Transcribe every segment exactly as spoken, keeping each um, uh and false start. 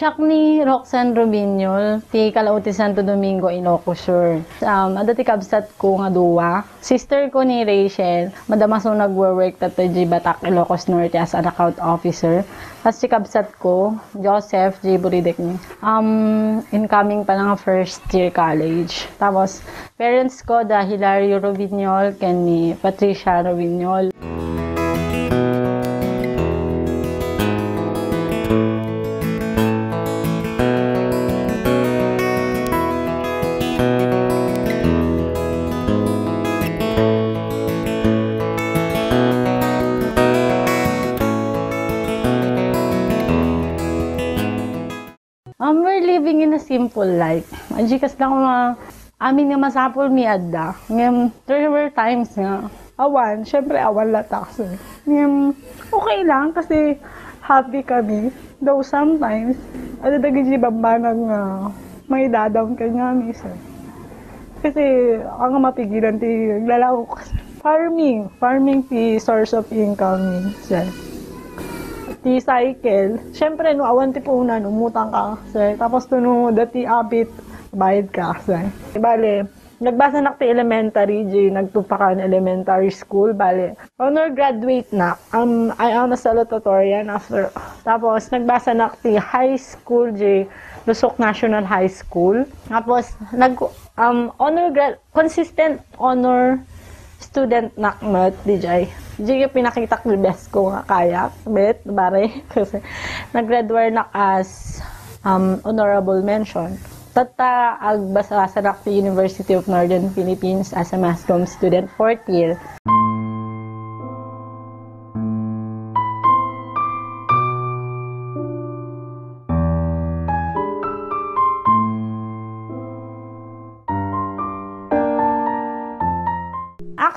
Siak ni Roxanne Rubiñol, ti Caloocan, Santo Domingo, Ilocos Sur. Um, adda ti kabsat ko nga dua. Sister ko ni Rachel, madama so nagwo-work tatta di Batac, Ilocos Norte as an account officer. Tapos ti kabsat ko, Joseph J Buridek ni. Um, incoming pa lang first year college. Tapos, parents ko, da Hilario Rubiñol, ken ni Patricia Rubiñol. Um, we're living in a simple life. Adjika kasla nga amin nga masapul mi adda. Ngem, there were times nga awan, syempre awan latta kasi. Ngem, okay lang kasi happy kami. Though sometimes, adda dagiti bambanag nga maidadown kaniami, sir. Kasi, ang mapigilan ti naglalaok. Farming. Farming ti source of income ni, sir. Ti cycle, syempre, no awan ti punan, umutang ka, sir. Tapos, no adda ti abit, bayad ka, sir. Bale, nagbasanak ti elementary, di nagtupakan elementary school, bale, honor graduate na. Um, I am a salutatorian after, tapos, nagbasanak ti high school, di Lusok National High School. Tapos, nag, um, honor grad-, consistent honor student nak met, di jay. Di jay pinakitak di best ko nga kayak, met, bare. Kasi, nag-graduate nak as, um, honorable mention. Tatta, agbasabasanak ti University of Northern Philippines as a mass comm student, fourth year.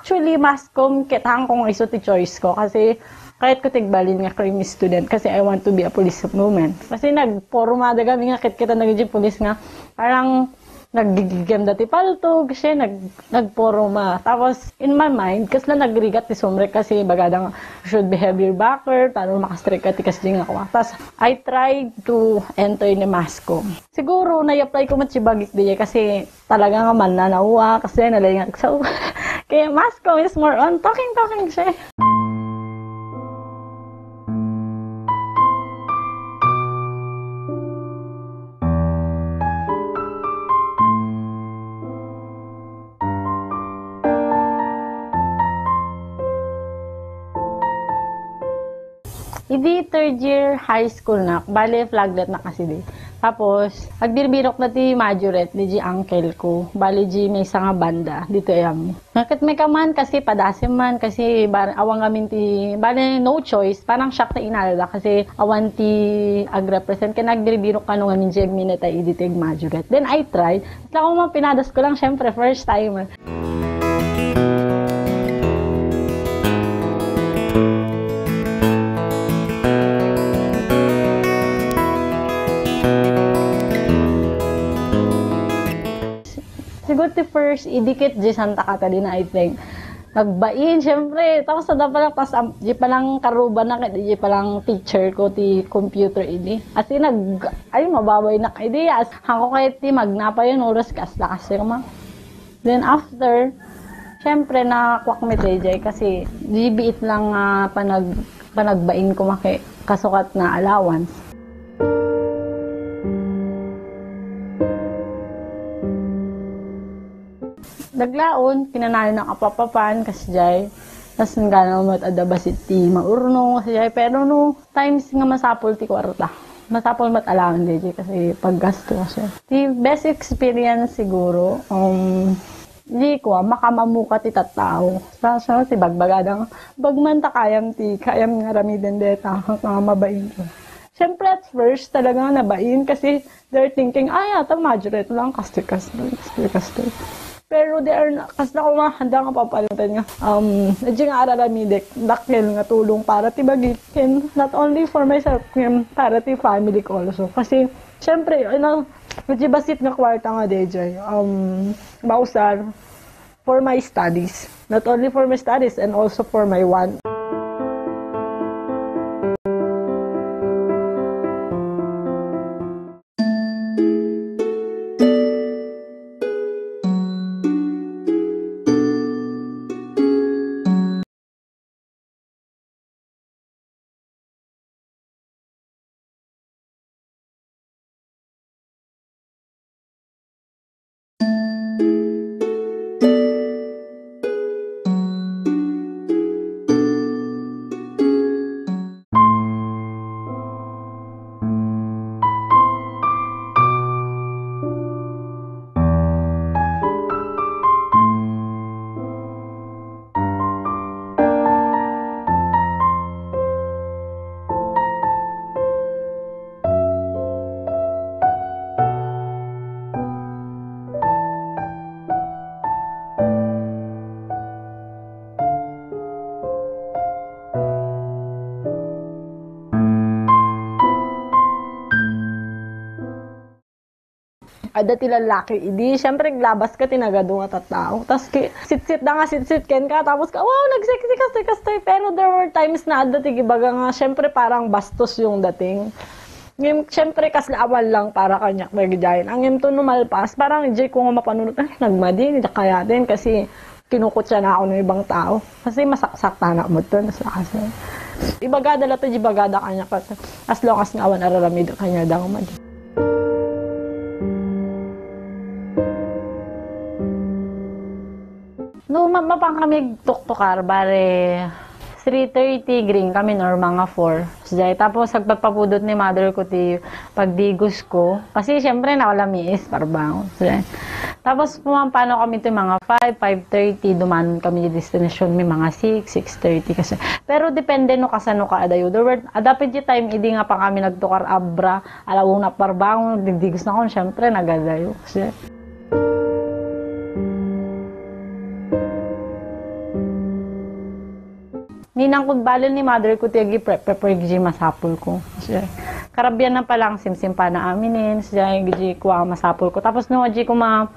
Actually, mass comm ket haanko nga isu ti choice ko kasi kayat ko ti agbalin nga creamy student kasi I want to be a police woman. Kasi nagporma da kami nga ket kita naging police nga parang naggigigem da ti palto, kasi nag-, nagporma. Tapos, in my mind, kasla nagrigat ti sumrek kasi bagada nga should behave your backer, tano makastrek ka ti kasdi nga kwa. Tapos, I tried to enter in a mass comm. Siguro, na-apply ko met ti bagik di kasi talaga nga mannanawa, kasi nalay nga, so, kaya mass comm is more on talking, talking siya. Idi third year high school nak, bale flaglet nak kasi di. Tapos, agbirbirok na ti majorette, di di uncle ko. Bale, di maysa nga banda, dito ay amin. Nga ket maikaman kasi padasem man, kasi bar-, awan ngamin ti, bale, no choice, parang shock ti inalda kasi awan ti agrepresent, ken agbirbirok kano ngamin di agminatay idi ti agmajorette. Then I tried. Basta ako man, pinadas ko lang, syempre, first time. Siguro ti first, idi ket di Santa Catalina, I think. Nagbain, syempre. Tapos, sa dapat, tas, am-, di pa lang karuba na, di pa lang teacher ko, ti computer, idi. As in, nag-, ay, mababay na, idi. As, hangko kayo, ti, magnapa yun, oras, kas, lakas, sir, ma. Then, after, syempre, nakuak mi, J J, kasi, di biit lang, ah, panag-, panagbain ko, maki-, kasukat na allowance. Naglaon, kinanayon ang apapapan, kasjay. Tas nagana met adda basit ti maurno, kasjay. Pero no times nga masapul ti kwarta, masapul met alaen dayjay kasi paggasto kasi. Ti best experience siguro, um, di ko, ah, makamamuka ti tattao. Sa, sa, ti bagbagada nga, "Bagman ta kayam ti, kayam nga aramiden deta, nga mabain." Siyempre, at first, talaga nga nabain kasi they're thinking, "Ay, ata majorette lang, kastoy, kastoy, kastoy, kastoy." Pero they are not, kasla ko nga, handa nga papanutan nga, um, adjay nga ar-aramidek, dakkel nga tulong para ti bagik, ken not only for myself, ken para ti family ko also. Kasi, syempre, ano, adjay basit nga kwarta nga dayjay, um, mausar, for my studies. Not only for my studies and also for my want. Adda ti lallaki idi, siyempre, aglabas ka ti nagadu nga tattao. Tas ki-, sitsit da nga sitsit kenka, tapos ka, "Wow, nagsexy ka, sexy ka." Pero there were times na adda ti gibaga nga, siyempre, parang bastos yung dating. Ngem, siyempre, kasla awan lang para kaniak dagidiay. Ngem to no malpas, parang diay ko nga mapanunot, "Ay, nagmadi, diak kayaten," kasi kinukutsanak no ibang tao. Kasi masaksaktanak met to, nas-, kasi ibagada latta, di ibagada kaniak, as long as nga awan aramid kaniada nga madi. No, ma-, mapan kami tuktukar, bare, three thirty, green kami, or mga four. Siyay, tapos agpapapudot ni mother ko ti pagdigos ko. Kasi, siyempre, nakalamiis, parbangon. Siyay. Tapos, pumapano kami ti mga five, five thirty, dumanon kami ti destination mi mga six, six thirty kasi. Pero depende no kasano ka adayo. There were, adda pay ti time idi nga pa kami nagtukar abra, ala una parbangon, digdigos na kon, siyempre, nagadayo. Kasi, ninang ko, bale ni mother ko ti agi-prep-prepare iti masapul ko. Kasi karabian na palang simsimpana aminen, siya iti kua masapul ko. Tapos no, adi ko ma-,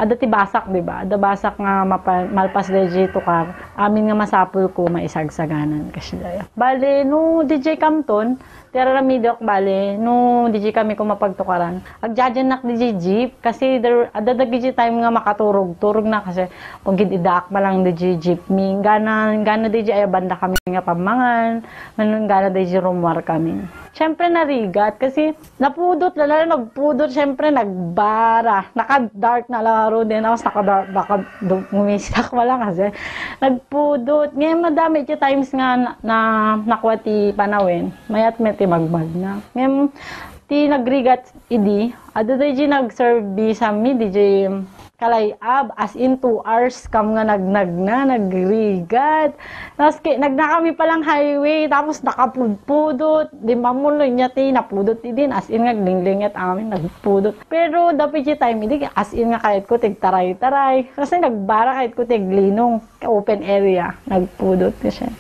adda ti basak, di ba? Adda basak nga mapa-, malpas daydi tukar. Amin nga masapul ko, maisagsaganan. Kasi daya. Bale, no, D J Camton, ti aramidek, bale, no, D J kami ko mapagtukaran. Agjajannak daydi jeep, kasi there, adda dagiti time nga makaturog, turog na kasi, kung gid idaak pa lang daydi jeepney, gana, gana daydi aya banda kami nga pammangan, ngano gana daydi rummuar kami. Siyempre, narigat, kasi napudot, lalo nagpudot, siyempre, nagbara, naka-dark na lang, aro din, tapos naka-dark, naka-, gumisak pa lang kasi, nagpudot. Ngayon, madami ti times nga na, na, nakua ti panawen, mayat met ti magmagna. Ngayon, ti nagrigat idi, adda daydi nag-service-mi, daydi kalay-ab, as in two hours kam nga nagnagna, nagrigat. Tapos ki-, nagnakami pa lang highway, tapos nakapudpudot, di mamuno niya ti napudot idin, as in nga aglinglingit amin, nagpudot. Pero dapay ti time idi, as in nga kayat ko tigtaray-taray, kasi nagbara kayat ko tiglinong. Open area, nagpudot ti siya.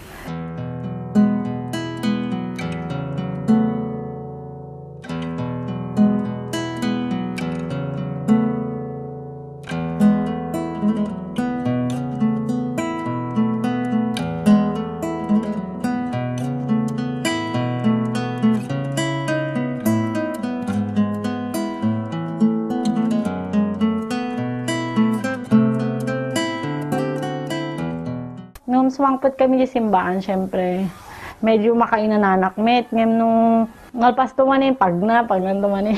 Ngem sumangpet kami iti simbaan, siyempre, medyo makainananak met. Ngem no nalpas to manen, pagna, pagna to manen.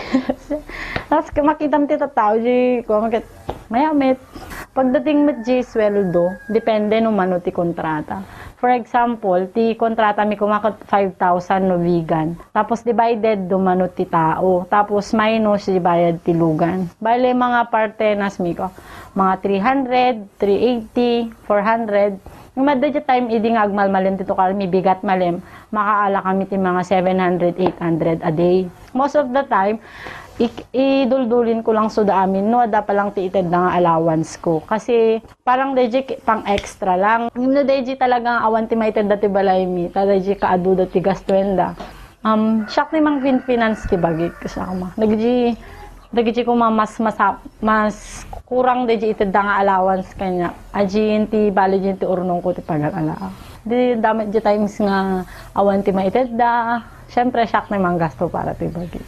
Tapos makitam ti tattao, di, kuwan, makit-, maya met. Pagdating met di sweldo, depende no mano ti kontrata. For example, ti kontrata mi kumakot five thousand no bigan. Tapos divided no mano ti tao. Tapos minus di bayad ti lugan. Bale, mga partenas mi ko, mga three hundred, three eighty, four hundred. Ngem adda ti time idi nga agmalmalem ti tukar mi, bigat malem, makaala kami ti mga seven hundred, eight hundred a day. Most of the time, ik-, iduldulin ko lang so da amin, no, adda pa lang ti itedda nga allowance ko. Kasi parang daydi ki-, pang extra lang. Ngem no daydi talaga nga awan ti maitedda ti balay mi, ta daydi kaaduda ti gastuenda. Um, siak ti mangfinfinance ti bagik, kasama. Dagiti, dagiti koma mas, mas, mas kurang dagiti itedda nga allowance kaniak. Adin ti bale din ti urnong ko ti pagalala. Di dami di times nga awan ti maitedda. Siyempre, siak ti manggasto para ti bagik.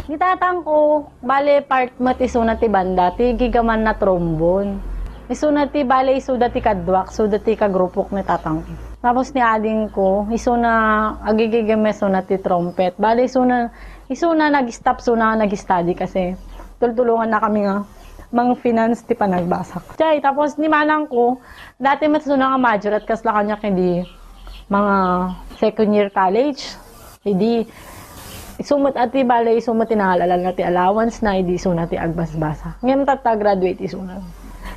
Ni tatangko, bale, part met isuna ti banda, ti gigamanna trombone. Isuna ti, bale, isuda ti kaduak, isuda ti kagrupok ni tatangko. Tapos ni adingko, isuna, agigigam isuna ti trumpet. Bale, isuna, isuna nag-stop, isuna nag-study kasi tultulongannakami nga mangfinance ti panagbasak. Chay, tapos ni manangko, dati met isuna nga majorette, kasla kaniak idi mga second year college. Idi, isu met a ti bale, isu met ti nangal-alanna ti allowance na, idi isuna ti agbasbasa. Ngem tatta, graduate isuna.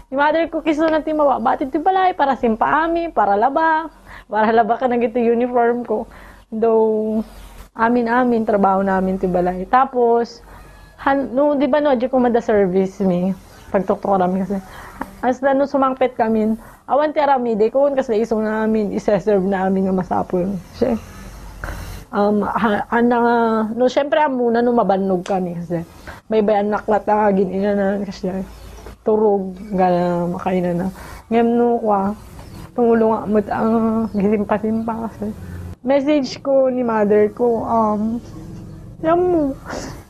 Ni mother ko, isuna ti mababati ti balay para simpaami, para laba, para laba kadagiti uniform ko. Though, amin-amin, trabaho namin ti balay. Tapos, han-, no, di ba, no, adyo ko mada service mi, pagtuktukaran mi kasi. As no sumangpet kami, awan ti aramidek, kun kasla isuna amin, iseserve na amin nga masapul. Siya. Um, ha-, anda nga, no, syempre, ammona no mabannog kami kasi baybay-annak latta nga agin-inanan kasi turog, gana makainana. Ngem no, kwa, tumulong nga met, ah, gisimpa-simpa kasi. Message ko ni mother ko, um, ammo,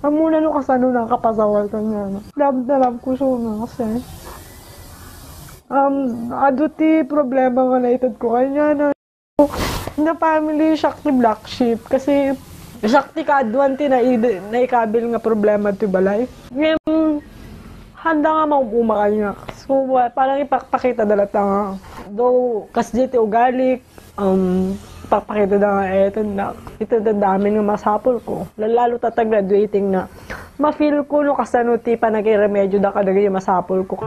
ammona no kasano nakapasawar kaniana. Love na love ko suna kasi. Um, adu ti problema nga naited ko kaniana. Na family, siak ti black sheep kasi siak ti kaaduan ti naid-, naikabil nga problema ti balay. Ngem, handa nga maum-uma kaniak. So, wa-, parang ipakpakita da latta nga, though, kasdi ti ugalik, um, ipakpakita da nga, eh, ito na, ito na amin nga masapul ko. Lalo ta graduating na. Ma-feel ko no kasano ti panagiremedyo da kadagiti masapul ko.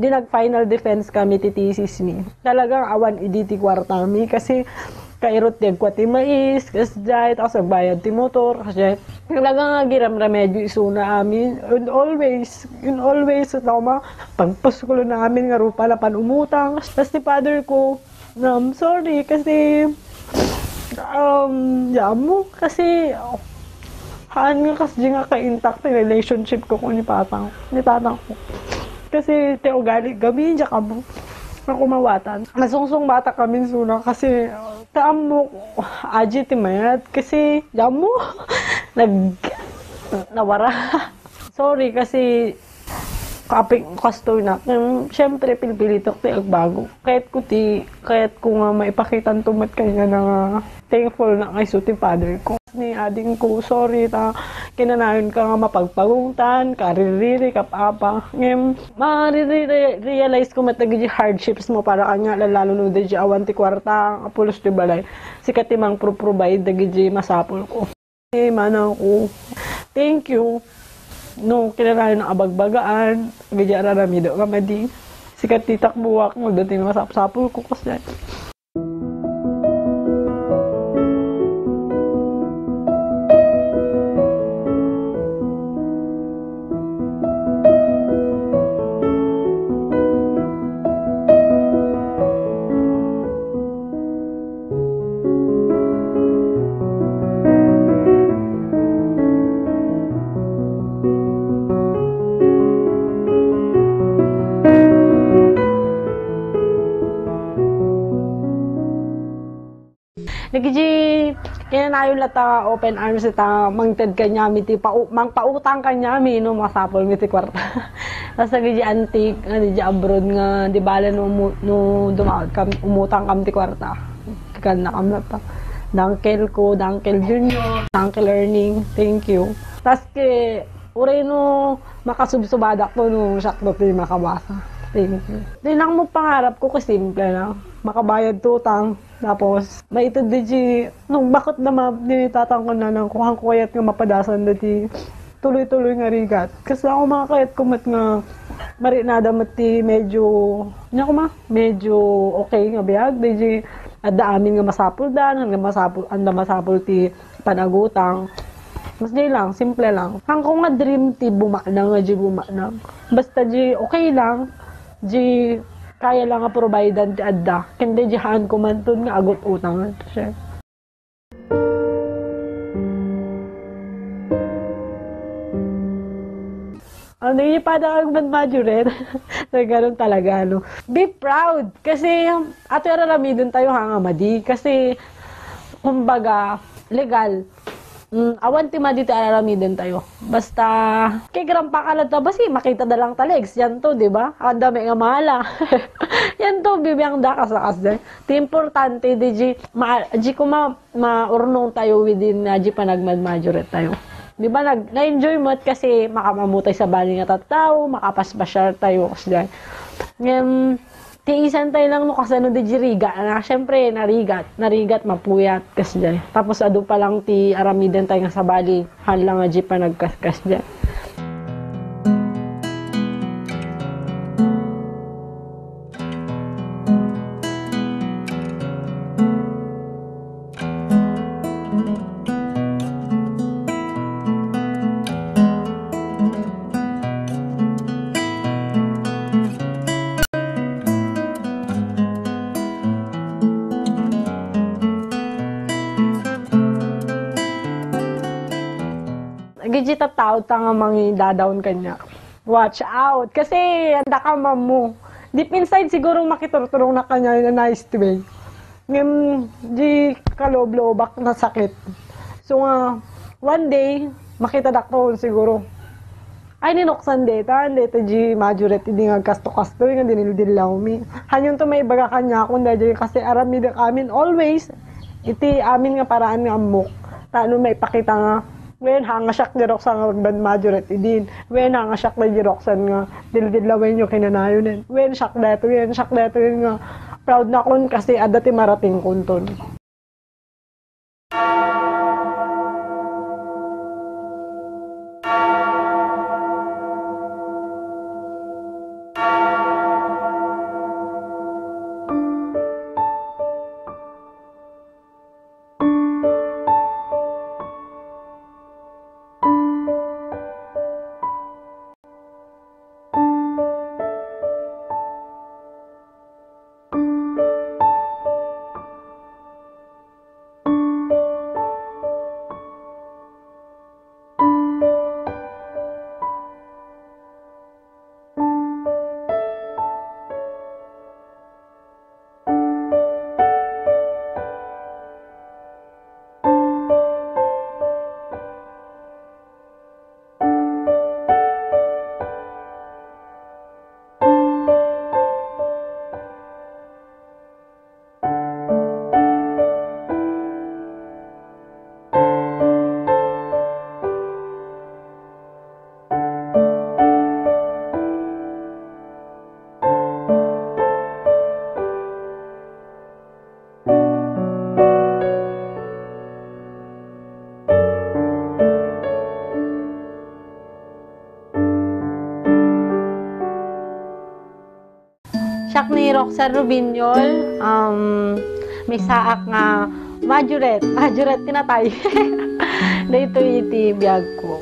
Di nag-final defense kami ti thesis mi. Talagang awan idi ti kuartami kasi kairot ti agkua ti mais, kasdiay, tapos agbayad ti motor, kasdiay. Talagang agiremremedyo isuna amin. And always, in always, tama, pagpuskulon amin nga rupa na panumutang. Tapos ti father ko, Um, sorry kasi, um, ya mo, kasi, oh, haan nga kasdi nga ka-intact ti relationship ko ken ni tatang, ni tatang ko. Kasi ti ugali, gamin diak ammo. Ako mawatan. Nasungsong bata kami suna kasi, uh, ta ammo, aji ti mayat kasi, ya mo, nag-, nawara. Sorry kasi, Kaping kastoy na. Ngem, siyempre, pilpilitak ti agbago. Kayat ko ti, kayat ko nga maipakitanto met kaniana nga thankful na kayso ti father ko. Ni ading ko, sorry ta, kinanayon ka nga mapagpagungtan, kaririri, kap-apa. Ngem, mariri-, realize ko met dagiti hardships mo para kaniana, lalo no dagiti awan ti kuarta, nga pulos ti balay. Sika ti mangpro-provide dagiti masapul ko. Eh, manang ko, thank you. No, kinanayon a bagbagaan, dagiti aramidek nga madi. Sika ti takbuak, no, dati nga masapsapul ko, kasdiay. Dagiti kinanayon latta nga open arms ita, mangted kaniami ti pau-, mangpautang kaniami no masapulmi ti kuarta. Tapos dagiti antik nga dagiti abroad nga di bale no umu-, no dumaut kam, umutang kam ti kuarta. Kagannakam latta. Dangkel ko, Dangkel Junior, Dangkel Erning, thank you. Tas ke, uray no makasubsubadak to no siak to ti makabasa. Thank you. Di nang mo pangarap ko, kasimple lang. Makabayad to utang. Tapos, maited di, no, bakit naman ni tatang ko nanang ko, hangko kayat nga mapadasan dati tuloy-tuloy nga rigat. Kasi ako makakayat ko met nga marinada met ti medyo, nya ko ma, medyo okay nga biag. Di adda amin nga masapul dan, nga masapul, anda masapul ti panagutang. Mas di lang, simple lang. Hangko nga dream ti bumanag, nga di bumanag. Basta di okay lang, di kaya lang nga providean ti adda. Ken di haan ko man tud nga agut-utang. Siya. Ano yung pada kang man majorette? Ganun talaga, no? Be proud. Kasi, ato araramiden tayo ha nga madi. Kasi, kumbaga, legal. Mm, awan ti madi ti araramiden tayo. Basta, kay grampa ka lang ta, basi, makita da lang ta legs. Yan to, di ba? Ang dami nga mala. Yan to, bibiyang da, kasakas din. Ti importante, di, di, ma, di ko ma, maurnong tayo within, ah, di panagmadmadurate tayo. Di ba, nag, na-enjoy mo at kasi makamamutay sa bali nga tattao, makapaspasyar tayo, kasi dyan. Ngayon, tiisan tayo lang no kasano di rigat. Na, syempre, narigat. Narigat, mapuyat, kasi dyan. Tapos, adu pa lang ti aramiden tayo nga sa bali. Hala nga, di panagkaskas dyan. Gidita taud ta nga mangidadaon kaniak. Watch out! Kasi, anda ka, mamu. Deep inside, siguro makiturturong na kanya in a nice way. Ngem, di kaloob-loobak na sakit. So nga, one day, makita dakton siguro. Ay, ninuksan deta, deta di majorette, di nga kasto-kasto, nga dinildillawmi. Hanyon to may baga kanya akong dayjay, kasi aramid amin always, iti amin nga paraan nga ammok. Tano maipakita nga, wen, hanga siak di Roxanne nga agban majorette idin. Wen, hanga siak di Roxanne nga dildidlawen yo kinanayon. Wen, siak daytoy, wen, siak daytoy nga proud nakon kasi adda ti marating kunton. Siak ni Roxanne Rubiñol, um, maysaak nga majorette, majorette ti natay. Daytoy iti biagko.